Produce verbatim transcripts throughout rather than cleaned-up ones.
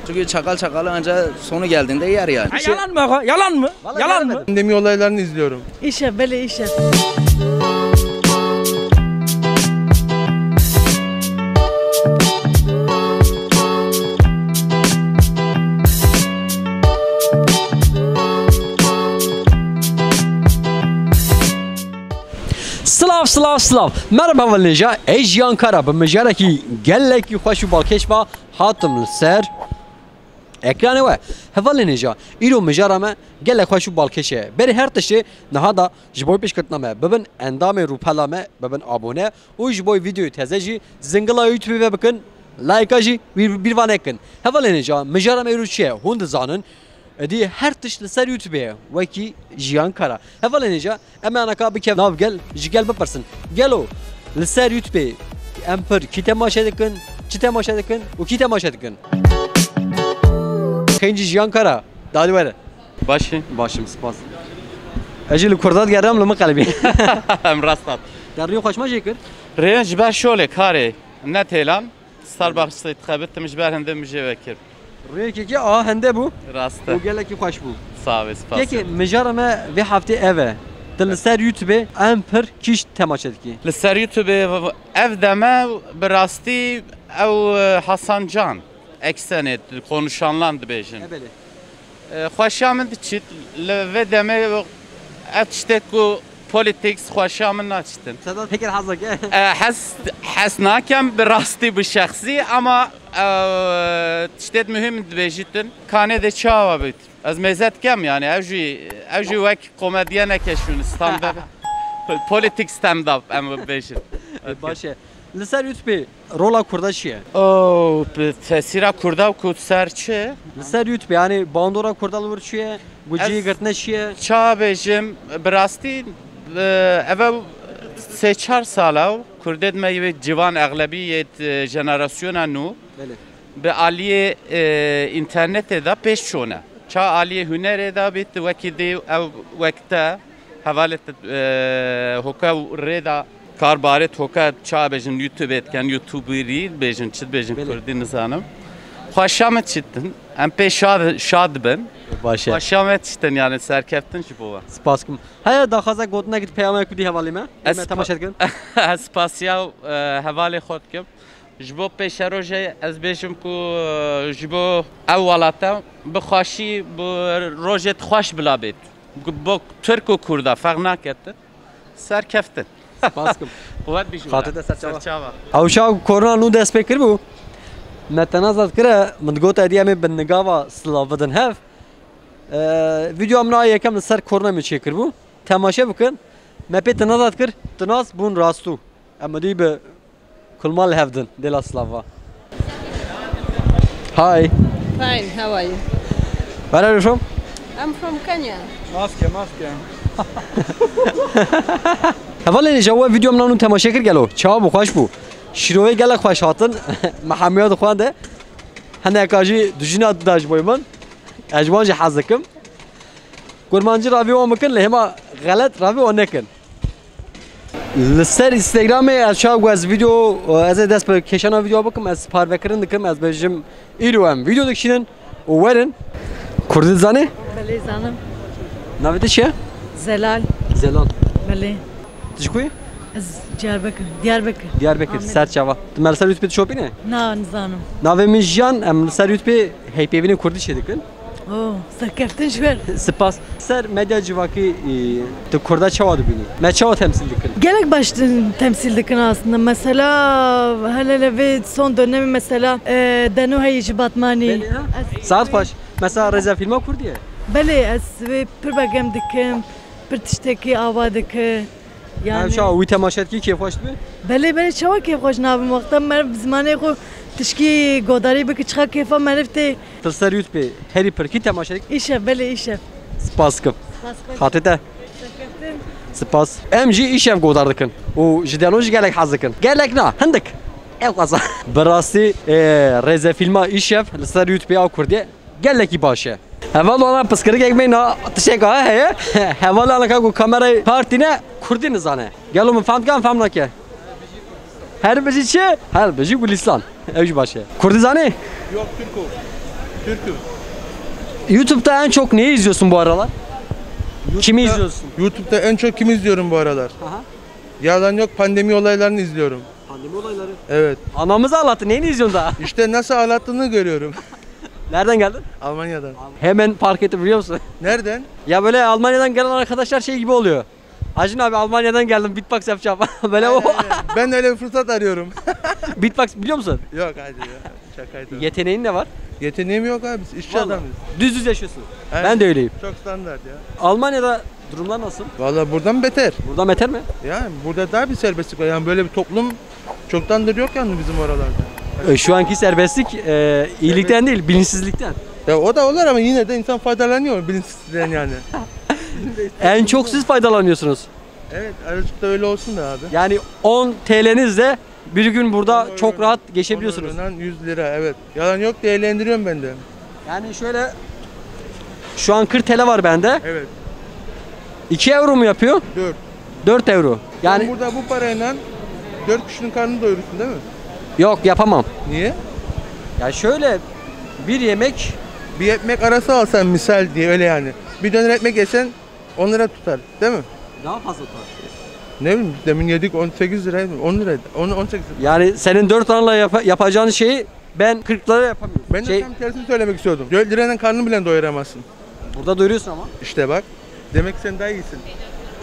Çünkü çakal çakala anca sonu geldiğinde yer yani. Ha, yalan mı aga? Yalan mı? Yalan mı? Pandemi olaylarını izliyorum. İşe, böyle işe. Silav, silav, silav. Merhaba hevalên hêja. Ez Jiyan Kara bi mijarekî gelekî xweş û balkêş ve hatim li ser ekranê we. Hevalên hêja, îro mijara me gelek xweş û balkêş e. Berî her tiştê niha da ji bo pêşketina me bibin endamê rûpela me, bibin abone û ji bo vîdeoyê teze jî zingila YouTube ve bikin, layka jî bîr, bîr va nekin. Hevalên hêja, mijara me îro çi ye? Hûn dizanin. Êdî her tişt li ser YouTube ye, wekî Jiyan Kara. Hevalên hêja, em ê anaka bikev nav gel, ji gel bipirsin. Gelo, li ser YouTube em pir kî temaşe dikin, çi temaşe dikin û kî temaşe dikin? Xêncî Jiyan Kara, dadî were. Baş î? Baş im, spas. Ez jî li Kurda digerim, li min qelibî. Em rast hat. Te rêyên xweş me jê kir? Rêyên ji ber şolê karê ne têlan. Starbucksê dixebitim ji ber hindê min jê vekir. Rêyekê a hende bû. Rast e. Û gelekî xweş bû. Sax be, spas. Kekê, mijara me vê heftê ev e. Tu li ser YouTube em pir kî temaşe dikî? Li ser YouTube ev deme bi rastî ew, e, Hasan Can eksenê konuşanlan dibêjin. E, belê. E, xweşiya min diçît, li vê demê ev tiştê ku politics xweşiya min naçîtin. Sedat Peker hazak e. E, hes, hes nakem bi rastî bi şexsî ama, e, tiştê muhîm dibêjîtin. Kanê de çawa bit? Ez mêze dikem yani ev jî, ev jî wek komedyeneke şûn stand-up. Politik stand-up em bibêjin. E, baş e. Li ser YouTube rola Kurda çi ye? O, bi tesîra Kurda ku ser çi? Li ser YouTube, yani bandora Kurda li wir çi ye? Guciyê girtine çi ye? Ça bêjim, bi rastî, e, ev sê çar sala Kurdê me yê civan exlebî yê, e, jenerasyona nû. Belê. Bi aliyê, e, înternetê de pêş çûne. Ça aliyê hunerê de bît, wekî dê ew wek te, hevalê te, e, hoka û rê de kar barê hoka ça bêjin, YouTubeê dikin, YouTuberî bêjin, çi dibêjin Belê. Kurdî nizanim. Xweşa me çitin, em pê şad, şad bin. Baş e. Xweşa me çitin, yani serkeftin ji bo we. Spas kim. Heye daxwazek gotinek, peyamek bidî hevalê me. Ez Me temaşe dikin. Ez spasiya, e, hevalê xwe dikim. Ji bo pêşerojê ez bêjim ku, e, ji bo ew welate bi xweşî, bi rojê xweş bila bêt. Bo Tirk û Kurda ferq naketin. Serkeftin. Spas kim. Quwet bijû. Xatir te serçava. Serçava. Ew çax korona nû dest pê kiribû. Me tenazat kire, min digot êdî em ê bi nigava silav bidin hev. E, vîdeo min a yekem li ser korona min çêkiribû. Temaşe bikin. Me pê tenazat kir, tinaz bûn rastû. Em dî bi kulma li hev din, dê la slava. Hi. Fine, how are you? Where are you from? I'm from Kenya. Maske, maske. Hevalên ji we vîdeo min anû temaşe kir gelo. Çawa bû, xweş bû. Şîrovê gelek xweş hatin. Me hemiya dixwende. Hineka jî dijîna da ji bo min. Ez ji wan jî hez dikim. Kurmancî ravî wan bikin, lê hema xelet ravî wan nekin. Li ser Instagramê ez çawa ku ez vîdeo, ez ê dest bi kêşana vîdeo bikim, ez parvekirin dikim, ez bêjim îro em vîdeo dikişînin û werin. Kurdî dizanî? Belê zanim. Navê te çi ye? Zelal. Zelal. Belê. Tu ji ku yî? Ez Diyarbekir. Diyarbekir. Diyarbekir, Amedê. Ser çava. Tu me li ser YouTube dişopîne? Na, nizanim. Navê min Jiyan, em li ser YouTube heypêvînê kurdî çêdikin. Oh, serkeftin ji we re. Spas. Ser medya civakî, e, tu Kurda çawa dibînî? Me çawa temsîl dikin? Gelek baş din temsîl dikin aslında. Mesela, hele hele vê son dönemê mesela, e, Deno heye ji Batmanî. Belê, ha? Ez Saet xweş. Mesela rêzefîlma Kurdî ye? Belê, ez wê pir begem dikim, pir tiştekî ava dike. Yani Ev çawa wî temaşe dikî kêfxweş dibe? Belê, belê, çawa kêfxweş nabim? Wexta meriv bi zimanê xwe tişkî godarî bike, çiqa kêfa meriv tê. Tu ser YouTube herî pirkî temaşe dikî? Îşev, belê, îşev. Spas dikim. Spas, belê. Xatê te. Spas. Em jî îşev godar dikin. Û ji Deno jî gelek hez dikin. Gelek na, hindik. Ew qasa. Bi rastî, e, rêzefîlma îşev li ser YouTube ya Kurdî gelekî baş e. Heval wana piskirikek beyna tişteka heye. Heval wana ka ku kamerayê partîne kurdî nizane. Gelo min fehm dikan, fehm nake. Her bijî çi? Her bijî Gülistan. Ew jî baş e. Kurdî zanî? Yok, Türk ol. Türk'üm. YouTube'da en çok neyi izliyorsun bu aralar? Kimi izliyorsun? YouTube'da en çok kimi izliyorum bu aralar? Aha. Yalan yok, pandemi olaylarını izliyorum. Pandemi olayları. Evet. Anamız ağlattı. Neyini izliyorsun daha? İşte nasıl ağlattığını görüyorum. Nereden geldin? Almanya'dan. Hemen fark ettim, biliyor musun? Nereden? Ya böyle Almanya'dan gelen arkadaşlar şey gibi oluyor. "Acun abi, Almanya'dan geldim, beatbox yapacağım." Böyle o. Aynen, aynen. Ben de öyle bir fırsat arıyorum. Beatbox biliyor musun? Yok, hadi ya. Şakaydı. Yeteneğin de var. Yeteneğim yok abi, biz işçi adamız. Düz düz yaşıyorsun. Aynen. Ben de öyleyim. Çok standart ya. Almanya'da durumlar nasıl? Vallahi buradan beter. Buradan beter mi? Yani burada daha bir serbestlik var. Yani böyle bir toplum çoktandır yok yani bizim oralarda. E, şu anki serbestlik, e, iyilikten değil, bilinçsizlikten. Ya o da olur ama yine de insan faydalanıyor bilinçsizlikten yani. En çok siz faydalanıyorsunuz. Evet, azıcık da öyle olsun da abi. Yani on T L'niz de bir gün burada çok rahat geçebiliyorsunuz. Onunla yüz lira, evet. Yalan yok, değerlendiriyorum ben de. Yani şöyle, şu an kırk T L var bende. Evet. İki euro mu yapıyor? Dört. Dört euro. Yani sen burada bu parayla dört kişinin karnını doyurursun değil mi? Yok, yapamam. Niye? Ya şöyle, bir yemek. Bir ekmek arası alsan misal diye, öyle yani. Bir döner ekmek yesen on lira tutar, değil mi? Daha fazla tutar. Ne bileyim, demin yedik on sekiz liraydı, on liraydı. On, on sekiz lira. Yani senin dört anla yapa-, yapacağın şeyi ben kırk lira yapamıyorum. Ben de şey tam tersini söylemek istiyordum. Dört lirayla karnını bile doyuramazsın. Burada doyuruyorsun ama. İşte bak. Demek ki sen daha iyisin.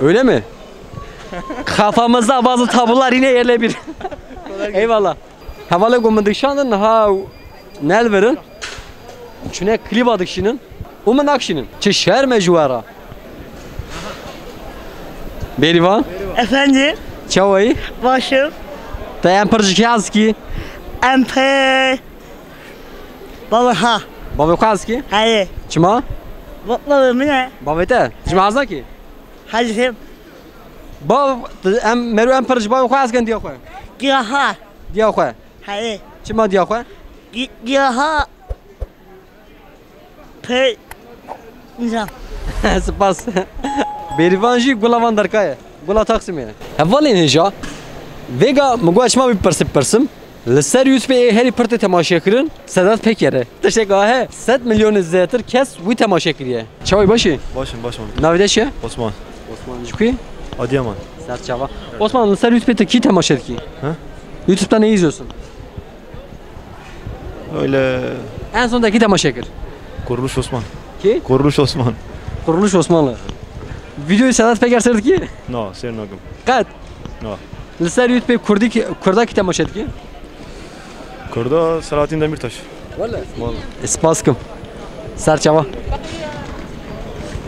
Öyle mi? Kafamızda bazı tablolar yine yerle bir. Kolay gelsin. Eyvallah. Hevalê ku min dikişandin niha nel verin. Çune klîba dikişînin û min nakişînin. Çi şerm e ji we re. Bêrîvan? Efendim? Çawa yî? Başım. Te em pir ji kê hez kî? Em pir. Baba ha. Bavê xwe hez kî? Heye. Çima? Bavê min e. Bavê te? Çima hez nakî? Hezim. Bav, em, mero em pir ji bavê xwe hez kin diya xwe. Diya ha. Diya xwe. Heye. Çima diya xwe? Gi-, giyaha pê nizam. Spas. Bêrîvan jî gula van derka ye. Gula Taksimê ye. Hevalên hêja, vêga min got ez çima vî pirsê bipirsim. Li ser YouTube ê herî pir tê temaşe kirin, Sedat Peker e. Tiştek a he, sed milyonê zêdetir kes wî temaşe kiriye. Çawa yî, baş î? Baş im, baş im. Navê te çi ye? Osman. Osman, ji ku yî? Adıyaman. Ser çava. Osman, li ser YouTube tu kî temaşe dikî? Ha? YouTube-da ne izliyorsun? Öyle. En son da kî temaşe kir? Kuruluş Osman. Kî? Kuruluş Osman. Kuruluş Osmanlı. Videoyu Sedat Peker seyr dikî? No, seyr nakim. Qet? No. Li ser YouTube Kurdî kî, Kurda kî temaşe dikî? Kurda Selahattin Demirtaş. Wele? Wele. Spas kim. Ser çava.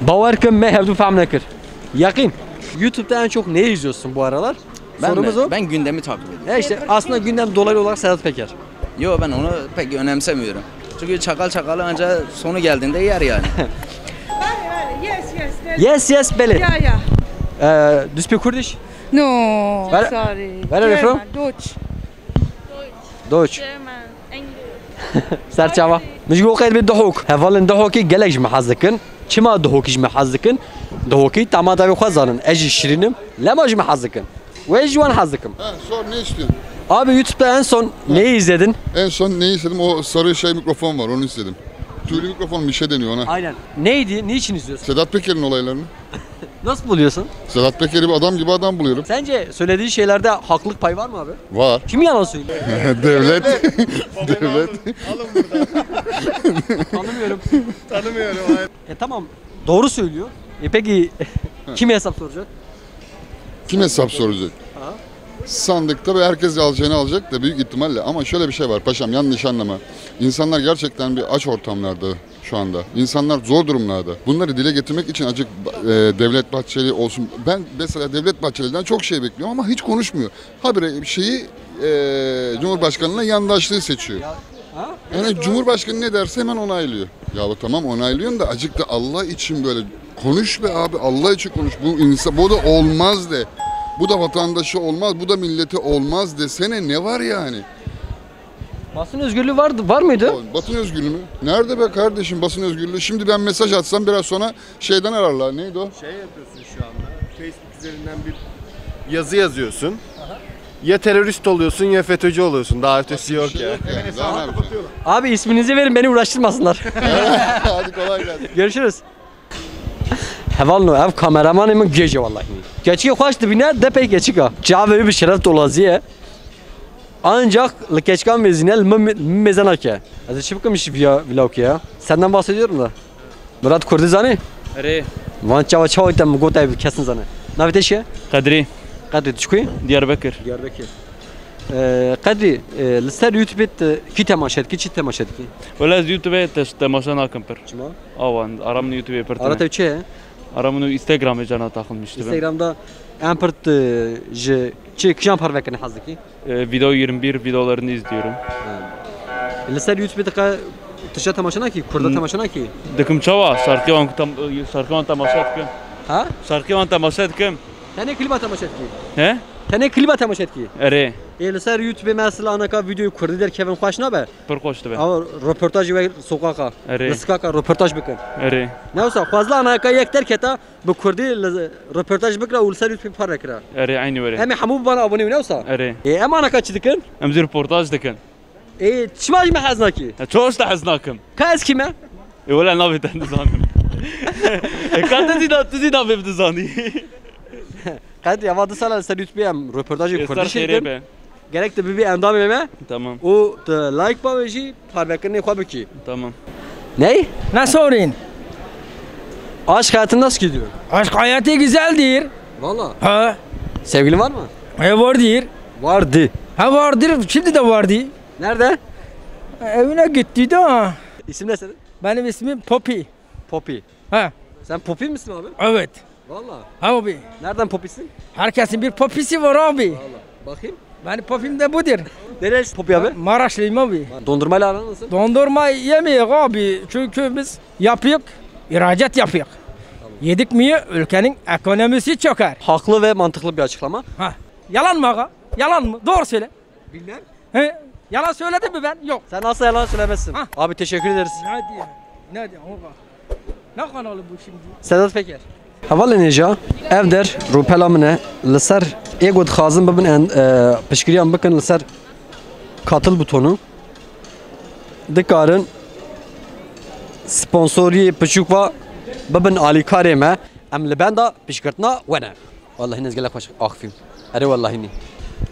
Bawer kim, me hevdu fehm nekir. Yakin. YouTube'da en çok ne izliyorsun bu aralar? Ben Sorumuz mi? O. Ben gündemi takip ediyorum. Ya işte aslında gündem dolaylı olarak Sedat Peker. Yo, ben onu pek önemsemiyorum. Çünkü çakal çakalı anca sonu geldiğinde yer yani. Yes, yes, belê. Yeah, yeah. Uh, do you speak Kurdish? No, where, sorry. Where are you from? German, Deutsch. Deutsch. German, English. Ser çava. Min ji bo qeyd bê Duhok. Hevalên Duhokî gelek ji me hez dikin. Çima Duhokî ji me hez dikin? Duhokî tama devê xwe zanin. Ez jî şirîn im. Lema ji me hez dikin. Wê ji wan hez dikim. Ha, sor, ne istiyorsun? Abi, YouTube'da en son neyi izledin? En son neyi izledim? O sarı şey mikrofon var, onu izledim. Tüylü mikrofon, bir şey deniyor ona. Aynen. Neydi? Niçin izliyorsun? Sedat Peker'in olaylarını. Nasıl buluyorsun? Sedat Peker'i bir adam gibi adam buluyorum. Sence söylediği şeylerde haklılık payı var mı abi? Var. Kim yalan söylüyor? Devlet. Devlet. Alın buradan. Tanımıyorum. Tanımıyorum. E, tamam. Doğru söylüyor. E, peki kim hesap soracak? Kim hesap soracak? Ha? Sandıkta ve herkes alacağını alacak da büyük ihtimalle. Ama şöyle bir şey var paşam, yanlış anlama. İnsanlar gerçekten bir aç ortamlarda şu anda. İnsanlar zor durumlarda. Bunları dile getirmek için azıcık, e, Devlet Bahçeli olsun. Ben mesela Devlet Bahçeli'den çok şey bekliyorum ama hiç konuşmuyor. Habire şeyi, e, Cumhurbaşkanı'na yandaşlığı seçiyor. Ya, ha? Yani Cumhurbaşkanı ne derse hemen onaylıyor. Ya tamam, onaylıyorsun da azıcık da Allah için böyle konuş be abi, Allah için konuş. Bu insan, bu da olmaz de. Bu da vatandaşı olmaz, bu da milleti olmaz desene, ne var yani? Basın özgürlüğü vardı, var mıydı? Basın özgürlüğü mü? Nerede be kardeşim basın özgürlüğü? Şimdi ben mesaj atsam biraz sonra şeyden ararlar. Neydi o? Şey yapıyorsun şu anda. Facebook üzerinden bir yazı yazıyorsun. Aha. Ya terörist oluyorsun ya FETÖ'cü oluyorsun. Daha ötesi yok ya. Abi isminizi verin, beni uğraştırmasınlar. Hadi kolay gelsin. Görüşürüz. Hevalno, ev kameramanê min gêj e wellahî. Keçikê xweş dibîne, depey keçik a. Çavê wî bi şeref dolaziye. Ancak li keçikan mêzîne li min mêze nake. Ez ê çi bikim ji viya vlogê ya? Senden bahsediyorum da. Murat Kurdî zanî? Erê. Van çawa çawa te min got ev kes nizane. Navê te çi ye? Qedrî. Qedrî tu çi kuyê? Diyarbekir. Diyarbekir. Ee, Qedrî, e, li ser YouTube tu kî temaşe dikî, çi temaşe dikî? Wele ez YouTube te temaşe nakim pir. Çima? Awa, ara min YouTube pir tune. Ara te çi ye? Ara min Instagramê cana takılmıştı ben. Instagramda en pir tu ji çi kîjan parve kirin hez dikî? E, video yirmi bir videolarını izliyorum. Li ser YouTube dika tişa temaşe nakî, Kurda temaşe nakî? Dikim çawa, şarkı wan tam, şarkı wan temaşe dikim. Ha? Şarkı wan temaşe dikim. Tenê kliba temaşe dikî? He? Tenê kliba temaşe dikî? Erê. Ê li ser YouTube mesela anaka videoyu Kurdî derkevin xweş nabe? Pir xweş dibe. Ama röportaj ve sokaka. Erê. Li sokaka röportaj bikin. Erê. Ne olsa fazla anaka yek derketa bi Kurdî li röportaj bikira û li ser YouTube parve kira. Erê, eynî were. Em ê hemû bibana abonê wî ne wisa? Erê. Ê, em anaka çi dikin? Em zî röportaj dikin. Ê, çima ji me hez nakî? Ya, çoş te hez nakim. Ka ez kî me? Ê, wele navê te dizanim. Ê, ka tu zî na-, tu zî navê min dizanî. Qet ya va du sala li ser YouTube em röportajê Ê, Kurdî ser xêrê çêkin. Be. Gerek tu bibî endamê me. Tamam. Û tu like bavêjî, parvekirinê xwe bikî. Tamam. Ney? Nasıl olayım? Aşk hayatın nasıl gidiyor? Aşk hayatı güzeldir. Valla. Ha. Sevgilin var mı? E, vardır. Vardı. Ha, vardır. Şimdi de vardı. Nerede? Evine gitti de. İsim ne senin? Benim ismim Poppy. Poppy. Ha. Sen Poppy misin abi? Evet. Valla. Ha abi. Nereden Poppy'sin? Herkesin bir Poppy'si var abi. Valla. Bakayım. Benim Poppy'm de budur. Neresi Poppy abi? Maraşlıyım abi. Dondurmayla aran nasıl? Dondurma yemiyor abi. Çünkü biz yapıyık, ihracat yapıyık. Yedik mi ülkenin ekonomisi çöker. Haklı ve mantıklı bir açıklama. Ha. Yalan mı aga? Yalan mı? Doğru söyle. Bilmem. He? Yalan söyledim mi ben? Yok. Sen asla yalan söylemezsin. Ha. Abi teşekkür ederiz. Ne diyor? Ne diyor? Oha. Ne kanalı bu şimdi? Sedat Peker. Hevalên hêja, ev der rûpela min e. Li ser ê ku dixwazin bibin en, e, piştgiriyan bikin li ser katıl butonu. Dikarin sponsoriyê piçûk va bibin alîkarê me. Em li benda piştgirtina we ne. Wellahî ez gelek xweş axifîm. Erê wellahî nî.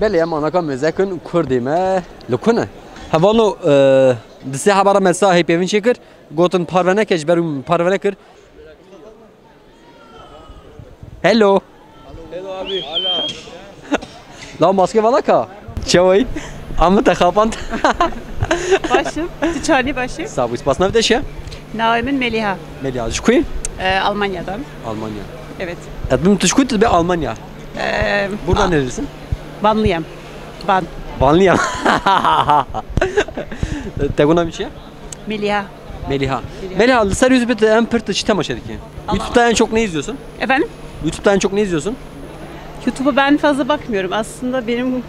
Belê em anaka mêze kin kurdê me li ku ne? Hevalno, e, di sê hebara me sa hê pêvin çêkir. Gotin parve neke ji ber û parve nekir. Hello. Hello abi. La maske vala ka. Çawayî? Ama te xapand. Başım. Tu çarnî başım. Sağ ol. Spas nav deşe. Navê min Meliha. Meliha. Ji kuî? Ee, Almanya'dan. Almanya. Evet. Etmim tu ji kuî tu be Almanya. Ee, Buradan neredesin? Vanlıyım. Van. Vanlıyım. Te guna mi çi? Meliha. Meliha. Meliha. Meliha, li ser YouTube em pir tu çi temaşe dikî? Ama YouTube'da en çok ne izliyorsun? Efendim? YouTube'da en çok ne izliyorsun? YouTube'a ben fazla bakmıyorum. Aslında benim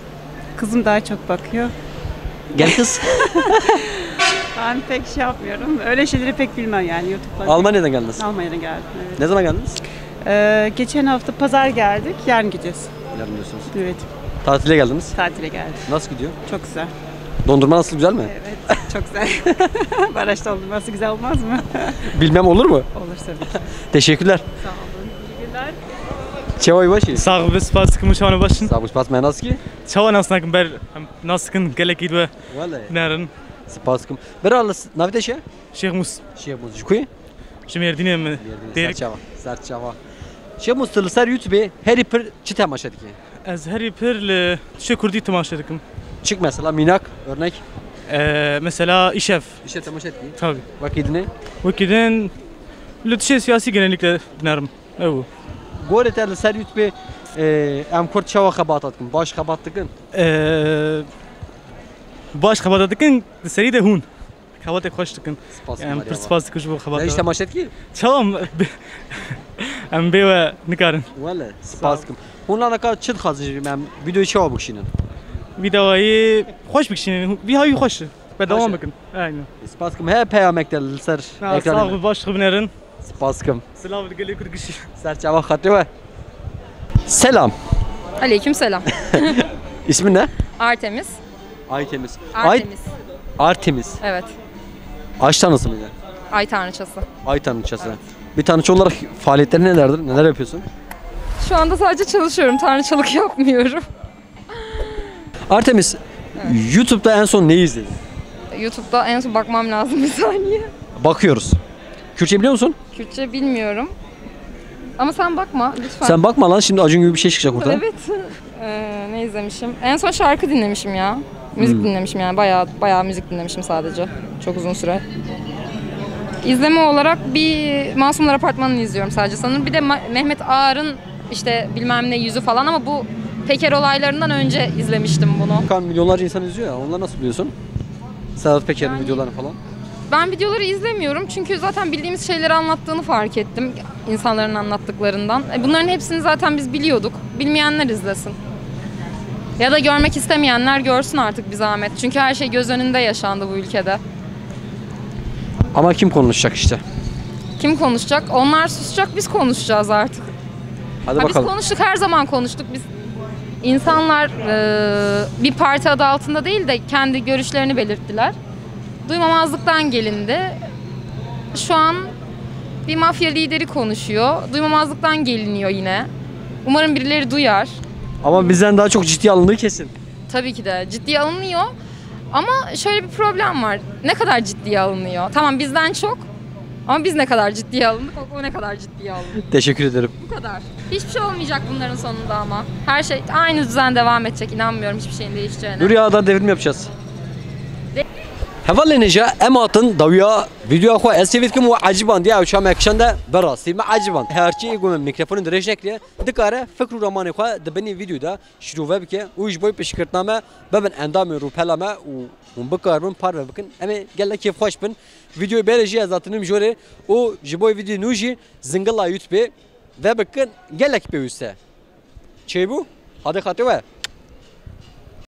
kızım daha çok bakıyor. Gel kız. Ben pek şey yapmıyorum. Öyle şeyleri pek bilmem yani YouTube'da. Almanya'dan geldiniz. Almanya'dan geldim, evet. Ne zaman geldiniz? Ee, geçen hafta pazar geldik. Yarın gideceğiz. Yarın diyorsunuz. Evet. Tatile geldiniz. Tatile geldik. Nasıl gidiyor? Çok güzel. Dondurma nasıl, güzel mi? Evet, çok güzel. Maraş dondurması güzel olmaz mı? Bilmem, olur mu? Olur tabii ki. Teşekkürler. Sağ olun. İyi günler. Çawa başî? Sağ ol, spas dikim, çawa başin? Sağ ol, spas, me nas kî? Çawa nas nakim ber, em nas dikin gelekî we. Wele. Nerin. Spas dikim. Bira, navê te çi ye? Şêx Mûs. Şêx Mûs. Ji kuî? Ji Mêrdînê min. Mêrdînê. Dêrik. Serçava. Serçava. Şêx Mûs, tu li ser YouTubeê herî pir çi temaşe dikî? Ez herî pir li tiştê kurdî temaşe dikim. Çik mesela, mînak, örnek? Ee, mesela îşev. Îşev temaşe dikî? Tabii. Wekî dinê? Wekî din li tiştê siyasî genellikle dinerim. Ew. Gorê te li ser YouTubeê, e, em kurd çawa xebata dikin? Baş xebat dikin? Ee, baş xebata dikin, di serî de hûn. Xebatê xweş dikin. Spas. Em pir spas dikim ji bo xebata. Te hiç temaşe dikî? Çawa em, em bê we nikarin. Wele, spas dikim. Hûn anaka çi dixwazin ji me? Em videoyê çawa bikişînin? Videoyê xweş bikişînin. Vî hawî xweş. Bedewam bikin. Aynen. Spas dikim. He peyamek te li ser ekranê. Sağ ol, baş xwe binerin. Spas dikim. Silav li gelê Kurd gişî. Serçava xatirê we. Selam. Aleyküm selam. İsmin ne? Artemis. Aytemiz. Ay- Artemis. Artemis. Evet. Aş tanrısı mıydı? Ay tanrıçası. Ay tanrıçası. Bir tanrıçı olarak faaliyetlerin nelerdir? Neler yapıyorsun? Şu anda sadece çalışıyorum. Tanrıçılık yapmıyorum. Artemis, YouTube'da en son neyi izledin? YouTube'da en son bakmam lazım bir saniye. Bakıyoruz. Kürtçe biliyor musun? Kürtçe bilmiyorum. Ama sen bakma lütfen. Sen bakma lan, şimdi Acun gibi bir şey çıkacak ortaya. Evet. Ee, ne izlemişim? En son şarkı dinlemişim ya. Müzik dinlemişim yani. Bayağı bayağı müzik dinlemişim sadece. Çok uzun süre. İzleme olarak bir Masumlar Apartmanı'nı izliyorum sadece sanırım. Bir de Ma- Mehmet Ağar'ın işte bilmem ne yüzü falan ama bu Peker olaylarından önce izlemiştim bunu. Şu an milyonlarca insan izliyor ya, onları nasıl biliyorsun? Sedat Peker'in videolarını falan. Ben videoları izlemiyorum çünkü zaten bildiğimiz şeyleri anlattığını fark ettim insanların anlattıklarından. E, bunların hepsini zaten biz biliyorduk. Bilmeyenler izlesin. Ya da görmek istemeyenler görsün artık bir zahmet. Çünkü her şey göz önünde yaşandı bu ülkede. Ama kim konuşacak işte? Kim konuşacak? Onlar susacak, biz konuşacağız artık. Hadi Ha, biz bakalım. Konuştuk, her zaman konuştuk. Biz insanlar e, bir parti adı altında değil de kendi görüşlerini belirttiler. Duymamazlıktan gelindi. Şu an bir mafya lideri konuşuyor. Duymamazlıktan geliniyor yine. Umarım birileri duyar. Ama bizden daha çok ciddiye alındığı kesin. Tabii ki de ciddiye alınıyor. Ama şöyle bir problem var. Ne kadar ciddiye alınıyor? Tamam, bizden çok. Ama biz ne kadar ciddiye alındık, o, o ne kadar ciddiye alındı. Teşekkür ederim. Bu kadar. Hiçbir şey olmayacak bunların sonunda ama. Her şey aynı düzen devam edecek. İnanmıyorum hiçbir şeyin değişeceğine. Dur ya, daha devrim yapacağız. Hevalên hêja, em hatin dawiya vîdeoya xwe ez sêvî dikim û eciband ya ew çamek kişande berastî me eciband. Herçî ê ku me mîkrofonê dirêj nekiriye, dikare fikr û ramanê xwe di binî vîdeo de şirove bike û ji bo piştgirtina me bibin endamên rûpela me û hûn bikaribin parve bikin. Em ê gelek kêfxweş bin. Vîdeoyê berê jî ez hatinim jorê û ji bo vîdeoyê nû jî zingila YouTubeê vebikin gelek pêwîst e. Çêbû? Hadê xatê we.